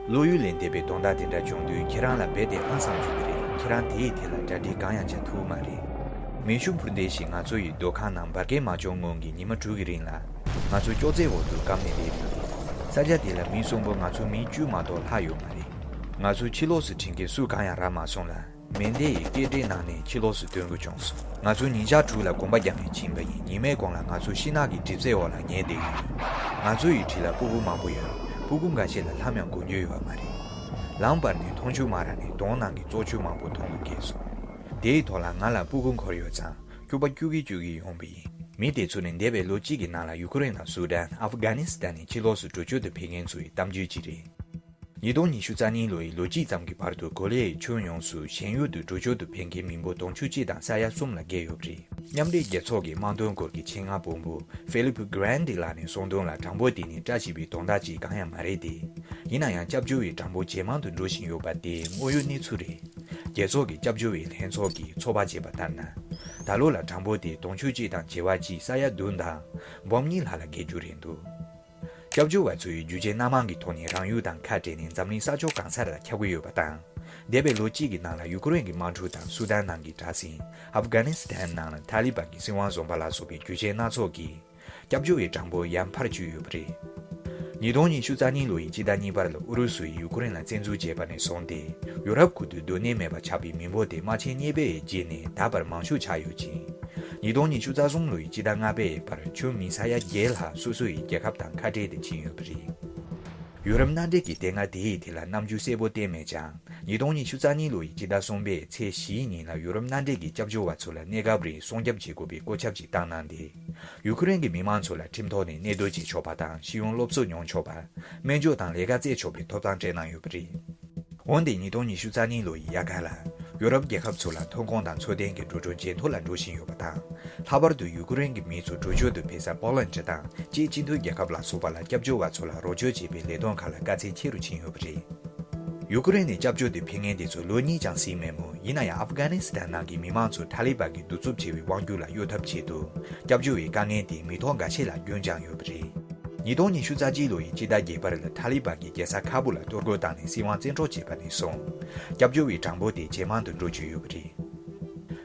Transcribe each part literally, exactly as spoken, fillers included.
བློ་ཡུལ་ལས་འདས་པའི་དོན་དག་དེ་འདྲ་བྱུང་དུས་ཁྱེད་རང་ལ་རྦད་དེ་ཧང་སངས་བྱུང་གི་རེད། ཁྱེད་རང་དེའི་ཐད་ལ་གྲ་སྒྲིག་གང་ཡང་བྱ་ཐུབ་མ་རེད། མེ་ཤུགས་འཕུར་མདེལ་ཞིག་ང་ཚོ་ཡི་སྡོད་ཁང་ནང་འབར་གས་མ་བྱུང་སྔོན་གྱི་ཉི་མ་དྲུག་གི་རིང་ལ། ང་ཚོ་ཅོག་ཙེའི་འོག་ཏུ་སྒམ་ནས་བསྡད་པ་ཡིན། ས་ཆ་དེ་ལ་མི་གསོན་པོ་ང་ཚོ་མི་བཅུ་མ་གཏོགས་ལྷག་ཡོད་མ་རེད། ང་ཚོ་ཕྱི་ལོགས་སུ་ཁྲིད་མཁན་སུ་གང་ཡང་རག་མ་སོང་ལ། མེ་མདེལ་ཡི་སྐད་སྒྲའི་ནང་ནས་ཕྱི་ལོགས་སུ་ཐོན་དགོས་བྱུང་སོང་། ང་ཚོ་ཉིན་ཞག་དྲུག་ལ་གོམ་པ་རྒྱབ་ནས་ཕྱིན་པ་ཡིན། ཉི་མའི་གུང་ལ་ང་ཚོ་ཤིང་ནགས་ཀྱི་གྲིབ་སེལ་འོག་ལ་ཉལ་བསྡད་ཡོད། ང་ཚོ་ཡི་འཁྲིས་ལ་སྤུ་གུ་མང་པོ་ཡོད། སྤུ་གུ་འགའ་ཤས་ལ་ལྷམ་ཡང་གོན་རྒྱུ་ཡོད་པ་མ་རེད། ལམ་བར་ནས་འཐུང་ཆུ་མ་རག་ནས་དོང་ནང་གི་བཙོག་ཆུ་མང་པོ་འཐུང་དགོས་སོང་། དེའི་ཐོག་ལ་ང་ལ་སྤུ་གུ་འཁོར་ཡོད་ཙང་སྐྱུག་པ་སྐྱུག་གི་སྐྱུག་གི་ཡོང་པ་ཡིན། མི་དེ་ཚོ་ནི་འདས་པའི་ལོ་གཅིག་གི་ནང་ལ་ཡུ་ཀེ་རེན་དང་སུ་དཱན། ཨབ་གྷ་ནི་སི་ཐན་ནས་ཕྱི་ལོགས་སུ་འགྲོ་བསྐྱོད་དུ་ཕེབས་མཁན་ཚོ་ཡི་གཏམ་རྒྱུད་ཅིག་རེད། ཉིས་སྟོང་ཉི་ཤུ་རྩ་གཉིས་ལོ་ཡི་ལོ་གཅིག་ཙམ་གྱི་བར་དུ་གོ་ལའི་ཁྱོན་ཡོངས་སུ་ཞེན་ཡུལ་དུ་འགྲོ་བསྐྱོད་དུ་ཕེབས་མཁན་མི་འབོར་དུང་ཕྱུར་གཅིག་དང་ས་ཡ་གསུམ་ལ་བརྒལ་ཡོད་པ་རེད། མཉམ་འབྲེལ་རྒྱལ་ཚོགས་ཀྱི་དམངས་དོན་སྐོར་གྱི་ཆེད་མངགས་དཔོན་པོ་ཧྥི་ལིབ་གྷི་རན་ཏི་ལགས་ནས་གསུངས་དོན་ལ། གྲངས་འབོར་དེ་ནི་བཀྲ་ཤིས་པའི་དོན་དག་ཅིག་གང་ཡང་མ་རེད་དེ། ཡིན་ན་ཡང་སྐྱབས་བཅོལ་བའི་གྲངས་འབོར་ཇེ་མང་དུ་འགྲོ་བཞིན་ཡོད་པ་དེ་དངོས་ཡོད་གནས་ཚུལ་རེད། རྒྱལ་ཚོགས་ཀྱི་སྐྱབས་བཅོལ་བའི་ལྷན་ཚོགས་ཀྱིས་ཚོད་དཔག་བྱས་པ་ལྟར་ན། ད་ལོ་ལ་གྲངས་འབོར་དེ་དུང་ཕྱུར་གཅིག་དང་བྱེ་བ་གཅིག་ས་ཡ་བདུན་དང་། འབུམ་གཉིས་ལྷག་ལ་བརྒལ་རྒྱུ་རེད་འདུག་སྐྱབས་བཅོལ་བ་ཚོ་ཡིས་རྒྱུ་རྐྱེན་སྣ་མང་གི་ཐོག་ནས་རང་ཡུལ་དང་ཁ་བྲལ་ནས་འཛམ་གླིང་ས་ཕྱོགས་གང་སར་ཁྱབ་ཀྱི་ཡོད་པ་དང་། འདས་པའི་ལོ་གཅིག་གི་ནང་ལ་ཡུ་ཀེ་རེན་གྱི་དམག་འཁྲུག་དང་སུ་དཱན་ནང་གི་དགྲ་ཟིང་། ཨབ་གྷ་ནི་སི་ཐན་ནང་ལ་ཐ་ལི་བན་གྱི་སྲིད་དབང་བཟུང་པ་ལ་སོགས་པའི་རྒྱུ་རྐྱེན་སྣ་ཚོགས་ཀྱིས། སྐྱབས་བཅོལ་བའི་གྲངས་འབོར་ཡར་འཕར་བཅུག་ཡོད་པ་རེད། ཉིས་སྟོང་ཉི་ཤུ་རྩ་གཉིས་ལོ་ཡི་སྤྱི་ཟླ་གཉིས་པར་ལ་ཨུ་རུ་སུ་ཡིས་ཡུ་ཀེ་རེན་ལ་བཙན་འཛུལ་བྱས་པ་ནས་བཟུང་སྟེ། ཡུ་རོབ་ཁུལ་དུ་སྡོད་གནས་མེད་པར་ཆགས་པའི་མི་འབོར་དེ་དམག་ཆེན་གཉིས་པའི་རྗེས་ནས་ད་བར་མང་ཤོས་ཆགས་ཡོད་ཅིང་། ཉིས་སྟོང་ཉི་ཤུ་རྩ་གསུམ་ལོ་ཡི་སྤྱི་ཟླ་ལྔ་པའི་བར་ཁྱོན་མི་ས་ཡ་བརྒྱད་ལྷག་སོ་སོ་ཡི་རྒྱལ་ཁབ་དང་ཁ་བྲལ་ཏེ་ཕྱིན་ཡོད་པ་རེད། ཡུ་རོབ་མནའ་འབྲེལ་གྱིས་དེ་སྔ་དེའི་ཐད་ལ་རྣམ་འགྱུར་གསལ་པོ་བསྟན་མེད་ཀྱང་། ཉིས་སྟོང་ཉི་ཤུ་རྩ་གཉིས་ལོ་ཡི་སྤྱི་ཟླ་གསུམ་པའི་ཚེས་བཞིའི་ཉིན་ལ་ཡུ་རོབ་མནའ་འབྲེལ་གྱིས་སྐྱབས་བཅོལ་བ་ཚོ་ལ་གནས་སྐབས་རིང་སྲུང་སྐྱོབ་བྱེད་དགོས་པའི་བཀོད་ཁྱབ་ཅིག་བཏང་གནང་སྟེ། ཡུ་ཀེ་རེན་གྱི་མི་མང་ཚོ་ལ་ཁྲིམས་ཐོག་ནས་གནས་སྡོད་བྱེད་ཆོག་པ་དང་ཤེས་ཡོན་སློབ་གསོ་མྱོང་ཆོག་པ། སྨན་བཅོས་དང་ལས་ཀ་བཙལ་ཆོག་པའི་ཐོབ་ཐང་སྤྲད་གནང་ཡོད་པ་རེད། འོན་ཏེ་ཉིས་སྟོང་ཉི་ཤུ་རྩ་གཉིས་ལོ་ཡི་དབྱར་ཁ་ལ། ཡུ་རོབ་རྒྱལ་ཁབ་ཚོ་ལ་ཐོན་ཁུངས་དང་འཚོ་རྟེན་གྱི་འགྲོ་གྲོན་ཇེ་མཐོ་ལ་འགྲོ་བཞིན་ཡོད་པ་དང་། ལྷག་པར་དུ་ཡུ་ཀེ་རེན་གྱི་མི་ཚོ་འགྲོ་བསྐྱོད་དུ་ཕེབས་ས་པོ་ལན་དང་ཅེཀ་སྤྱི་མཐུན་རྒྱལ་ཁབ་ལ་སོགས་པ་ལ་སྐྱབས་བཅོལ་བ་ཚོ་ལ་རོགས་སྐྱོར་བྱེད་པའི་ལས་དོན་ཁག་ལ་དཀའ་ཚེགས་ཆེ་རུ་ཕྱིན་ཡོད་པ་རེད། ཡུ་ཀེ་རེན་ནས་སྐྱབས་བཅོལ་དུ་ཕེབས་མཁན་དེ་ཚོ་ལོ་གཉིས་ཀྱང་ཟིན་མེད་མོད། ཡིན་ན་ཡང་ཨབ་གྷ་ནི་སི་ཐན་ནང་གི་མི་མང་ཚོ་ཐ་ལི་བན་གྱི་གདུག་རྩུབ་ཆེ་བའི་དབང་སྒྱུར་ལ་གཡོལ་ཐབས་ཆེད་དུ། སྐྱབས་བཅོལ་བའི་དཀའ་ངལ་དེ་མི་ཐོག་འགའ་ཤས་ལ་རྒྱུན་བསྐྱངས་ཡོད་པ་རེད། ཉིས་སྟོང་ཉི་ཤུ་རྩ་གཅིག་ལོ་ཡི་སྤྱི་ཟླ་བརྒྱད་པར་ལ་ཐ་ལི་བན་གྱིས་རྒྱལ་ས་ཁ་བུལ་ལ་གཏོར་རྒོལ་བཏང་ནས་སྲིད་དབང་བཙན་འཕྲོག་བྱས་པ་ནས་བཟུང་། སྐྱབས་བཅོལ་བའི་གྲངས་འབོར་དེ་ཇེ་མང་དུ་འགྲོ་བཅུག་ཡོད་པ་རེད།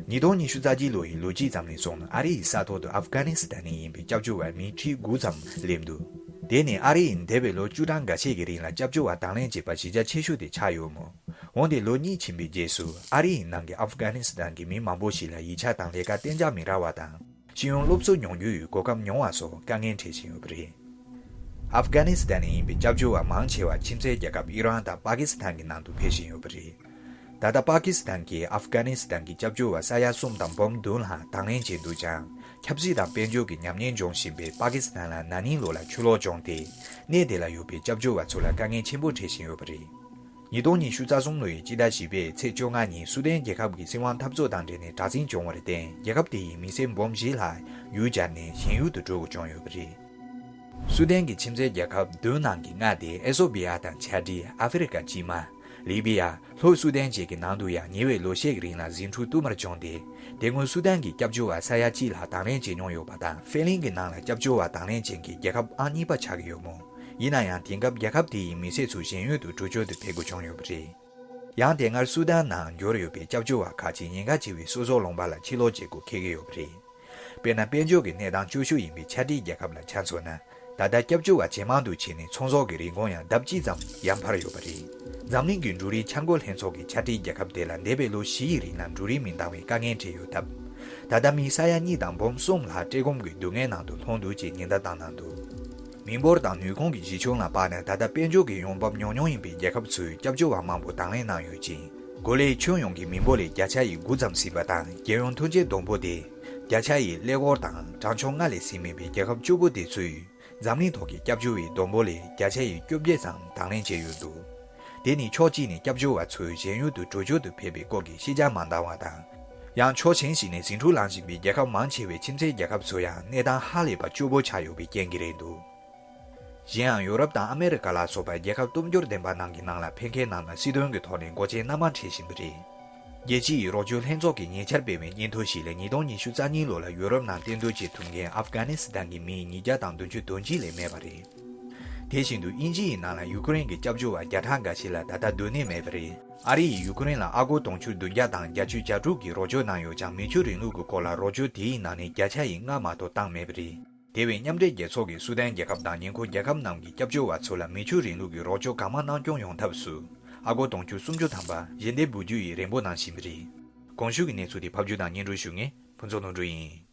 ཉིས་སྟོང་ཉི་ཤུ་རྩ་གཅིག་ལོ་ཡི་ལོ་གཅིག་ཙམ་ནས་བཟུང་ཨ་རི་ཡི་ས་ཐོག་ཏུ་ཨབ་གྷ་ནི་སི་ཐན་ནས་ཡིན་པའི་སྐྱབས་བཅོལ་བ་མི་ཁྲི་དགུ་ཙམ་སླེབས་འདུག་དེ་ནི་ཨ་རི་ཡིས་འདས་པའི་ལོ་བཅུ་གྲངས་འགའ་ཤས་ཀྱི་རིང་ལ་སྐྱབས་བཅོལ་བ་དང་ལེན་བྱས་པ་གཞི་རྒྱ་ཆེ་ཤོས་དེ་ཆགས་ཡོད་མོད། འོན་ཏེ་ལོ་གཉིས་ཕྱིན་པའི་རྗེས་སུ་ཨ་རི་ཡི་ནང་གི་ཨབ་གྷ་ནི་སི་ཐན་གྱི་མི་མང་པོ་ཞིག་ལ་ཡིག་ཆ་དང་ལས་ཀ་གཏན་འཇགས་མི་རག་པ་དང་། ཤེས་ཡོན་སློབ་གསོ་མྱོང་རྒྱུ་ཡི་གོ་སྐབས་ཉུང་བ་སོགས་དཀའ་ངལ་འཕྲད་བཞིན་ཡོད་པ་རེད། ཨབ་གྷ་ནི་སི་ཐན་ནས་ཡིན་པའི་སྐྱབས་བཅོལ་བ་མང་ཆེ་བ་ཁྱིམ་མཚེས་རྒྱལ་ཁབ་ཨི་རན་དང་པ་ཀི་སི་ཐན་གྱི་ནང་དུ་ཕེབས་བཞིན་ཡོད་པ་རེད། ད་ལྟ་པ་ཀི་སི་ཐན་གྱིས་ཨབ་གྷ་ནི་སི་ཐན་གྱི་སྐྱབས་བཅོལ་བ་ས་ཡ་གསུམ་དང་འབུམ་བདུན་ལྷག་དང་ལེན་བྱས་འདུག་ཀྱང་། ཆབ་སྲིད་དང་དཔལ་འབྱོར་གྱི་ཉམས་ཉེན་འབྱུང་བཞིན་པའི་པ་ཀི་སི་ཐན་ལ་ན་ནིང་ལོ་ལ་ཆུ་ལོག་བྱུང་སྟེ། གནས་དེ་ལ་ཡོད་པའི་སྐྱབས་བཅོལ་བ་ཚོ་ལ་དཀའ་ངལ་ཆེན་པོ་འཕྲད་བཞིན་ཡོད་པ་རེད། ཉིས་སྟོང་ཉི་ཤུ་རྩ་གསུམ་ལོའི་སྤྱི་ཟླ་བཞི་པའི་ཚེས་བཅོ་ལྔ་ཉིན་སུ་དན་རྒྱལ་ཁབ་ཀྱི་སྲིད་དབང་འཐབ་རྩོད་དང་འབྲེལ་ནས་དྲག་ཟིང་བྱུང་བར་བརྟེན། རྒྱལ་ཁབ་དེ་ཡི་མི་སེར་འབུམ་བཞི་ལྷག་ཡུལ་གྱར་ནས་གཞན་ཡུལ་དུ་འགྲོ་དགོས་བྱུང་ཡོད་པ་རེད། སུ་དན་གྱི་ཁྱིམ་མཚེས་རྒྱལ་ཁབ་བདུན་ནང་གི་ལྔ་དེ་ཨེ་སོ་བི་ཡ་དང་ཆ་ཌི། ཨ་ཧྥེ་རི་ཁ་དཀྱིལ་མ། ལི་བི་ཡ། ལྷོ་སུ་དན་བཅས་ཀྱི་ནང་དུ་ཡང་ཉེ་བའི་ལོ་ཤས་ཀྱི་རིང་ལ་ཟིང་འཁྲུག་བསྟུད་མར་བྱུང་སྟེ། དེ་སྔོན་སུ་དན་གྱི་སྐྱབས་བཅོལ་བ་ས་ཡ་གཅིག་ལྷག་དང་ལེན་བྱེད་མྱོང་ཡོད་པ་དང་། ཧྥེ་གླིང་གི་ནང་ལ་སྐྱབས་བཅོལ་བ་དང་ལེན་ཅན་གྱི་རྒྱལ་ཁབ་ཨང་གཉིས་པ་ཆགས་ཀྱི་ཡོད་མོད། ཡིན་ན་ཡང་དེང་སྐབས་རྒྱལ་ཁབ་དེ་ཡི་མི་སེར་ཚོ་གཞན་ཡུལ་དུ་འགྲོ་བསྐྱོད་དུ་ཕེབས་དགོས་བྱུང་ཡོད་པ་རེད། ཡང་དེ་སྔར་སུ་དན་ནང་འབྱོར་ཡོད་པའི་སྐྱབས་བཅོལ་བ་ཁག་ཅིག་ཉེན་ཁ་ཆེ་བའི་སོ་སོ་ལུང་པ་ལ་ཕྱིར་ལོག་བྱེད་དགོས་འཁེལ་གྱི་ཡོད་པ་རེད། དཔེར་ན། དཔལ་འབྱོར་གྱི་གནས་སྟངས་སྐྱོ་ཤོས་ཡིན་པའི་ཆ་ཌི་རྒྱལ་ཁབ་ལ་ཆ་མཚོན་ན། ད་ལྟ་སྐྱབས་བཅོལ་བ་ཇེ་མང་དུ་ཕྱིན་ནས་ཚོང་ཟོག་གི་རིན་གོང་ཡང་ལྡབ་གཅིག་ཙམ་ཡར་འཕར་ཡོད་པ་རེད། འཛམ་གླིང་གི་འབྲུ་རིགས་འཆར་འགོད་ལྷན་ཚོགས་ཀྱིས་ཆ་ཌི་རྒྱལ་ཁབ་དེ་ལ་འདས་པའི་ལོ་བཞི་ཡི་རིང་ལ་འབྲུ་རིགས་མི་འདང་བའི་དཀའ་ངལ་འཕྲད་ཡོད་སྟབས། ད་ལྟ་མི་ས་ཡ་གཉིས་དང་འབུམ་གསུམ་ལྷག་བཀྲེས་སྐོམ་གྱི་སྡུག་བསྔལ་ནང་དུ་ལྷུང་འདུག་ཅེས་ཉེན་བརྡ་བཏང་གནང་འདུག་མི་འབོར་དང་ནུས་ཁུངས་ཀྱི་གཞི་ཁྱོན་ལ་དཔག་ན། ད་ལྟ་དཔལ་འབྱོར་གྱི་ཡོང་འབབ་ཉུང་ཉུང་ཡིན་པའི་རྒྱལ་ཁབ་ཚོས་སྐྱབས་བཅོལ་བ་མང་པོ་དང་ལེན་གནང་ཡོད་ཅིང་། གོ་ལའི་ཁྱོན་ཡོངས་ཀྱི་མི་འབོར་ལས་བརྒྱ་ཆ་ཡི་དགུ་ཙམ་ཟིན་པ་དང་། རྒྱལ་ཡོངས་ཐོན་སྐྱེད་བསྡོམས་པོ་དེ་བརྒྱ་ཆ་ཡི་ཀླད་ཀོར་དང་གྲངས་ཆུང་ལྔ་ལས་ཟིན་མེད་པའི་རྒྱལ་ཁབ་བཅུ་པོ་དེ་ཚོས། འཛམ་གླིང་ཐོག་གི་སྐྱབས་བཅོལ་བའི་བསྡོམས་པོ་ལས་བརྒྱ་ཆ་ཡི་བཅོ་བརྒྱད་ཙམ་དང་ལེན་བྱས་ཡོད་འདུག་དེ་ནི་ཕྱོགས་གཅིག་ནས་སྐྱབས་བཅོལ་བ་ཚོས་གཞན་ཡུལ་དུ་འགྲོ་བསྐྱོད་དུ་ཕེབས་པའི་སྐོར་གྱི་ཤེས་བྱ་མ་འདང་བ་དང་། ཡང་ཕྱོགས་གཞན་ཞིག་ནས་ཟིང་འཁྲུག་ལངས་བཞིན་པའི་རྒྱལ་ཁབ་མང་ཆེ་བའི་ཁྱིམ་མཚེས་རྒྱལ་ཁབ་ཚོ་ཡང་གནས་སྟངས་ཧ་ལས་པ་སྐྱོ་པོ་ཆགས་ཡོད་པའི་རྐྱེན་གྱིས་རེད་འདུག་གཞན་ཡང་ཡོ་རོབ་དང་ཨ་མེ་རི་ཀ་ལ་སོགས་པ་རྒྱལ་ཁབ་སྟོབས་འབྱོར་ལྡན་པ་ནང་གི་ནང་ལ་ཕེབས་མཁན་རྣམས་ལ་སྲིད་དོན་གྱི་ཐོག་ནས་འགོག་རྐྱེན་སྣ་མང་འཕྲད་བཞིན་པ་རེད། རྒྱལ་སྤྱི་ཡི་རོགས་སྐྱོར་ལྷན་ཚོགས་ཀྱིས་ཉེ་ཆར་སྤེལ་བའི་སྙན་ཐོ་ཞིག་ལས། ཉིས་སྟོང་ཉི་ཤུ་རྩ་གཉིས་ལོ་ལ་ཡོ་རོབ་ནང་གཏན་སྡོད་བྱེད་ཐུབ་མཁན་ཨབ་གྷ་ནི་སི་ཐན་གྱི་མི་ཉིས་བརྒྱ་དང་བདུན་ཅུ་དོན་གཅིག་ལས་མེད་པ་རེད། དེ་བཞིན་དུ་དབྱིན་ཇི་ཡི་ནང་ལ་ཡུ་ཀེ་རེན་གྱི་སྐྱབས་བཅོལ་བ་བརྒྱ་ཕྲག་འགའ་ཞིག་ལ་ད་ལྟ་སྡོད་གནས་མེད་པ་རེད། ཨ་རི་ཡིས་ཡུ་ཀེ་རེན་ལ་ཨ་སྒོར་དུང་ཕྱུར་བདུན་བརྒྱ་དང་བརྒྱད་ཅུ་གྱ་དྲུག་གི་རོགས་སྐྱོར་གནང་ཡོད་ཀྱང་མི་ཆོས་རིང་ལུགས་ཀྱི་སྐོར་ལ་རོགས་སྐྱོར་དེའི་ནང་ནས་བརྒྱ་ཆ་ཡི་ལྔ་མ་གཏོགས་བཏང་མེད་པ་རེད། དེ་བས་མཉམ་འབྲེལ་རྒྱལ་ཚོགས་ཀྱིས་སུ་དན་རྒྱལ་ཁབ་དང་ཉེ་འཁོར་རྒྱལ་ཁབ་རྣམས་ཀྱི་སྐྱབས་བཅོལ་བ་ཚོ་ལ་མི་ཆོས་རིང་ལུགས་ཀྱི་རོགས་སྐྱོར་གང་མང་གནང་སྐྱོང་ཡོང་ཐབས་སུ་ཨ་སྒོར་དུང་ཕྱུར་སུམ་ཅུ་ཐམ་པ་ཞལ་འདེབས་འབུལ་རྒྱུ་ཡི་རེ་འབོད་གནང་བཞིན་པ་རེད། གོང་ཞུས་ཀྱི་གནས་ཚུལ་དེ་ཕབ་སྒྱུར་དང་སྙན་སྒྲོན་ཞུ་མཁན་ཕུན་ཚོགས་ལྷུན་གྲུབ་ཡིན།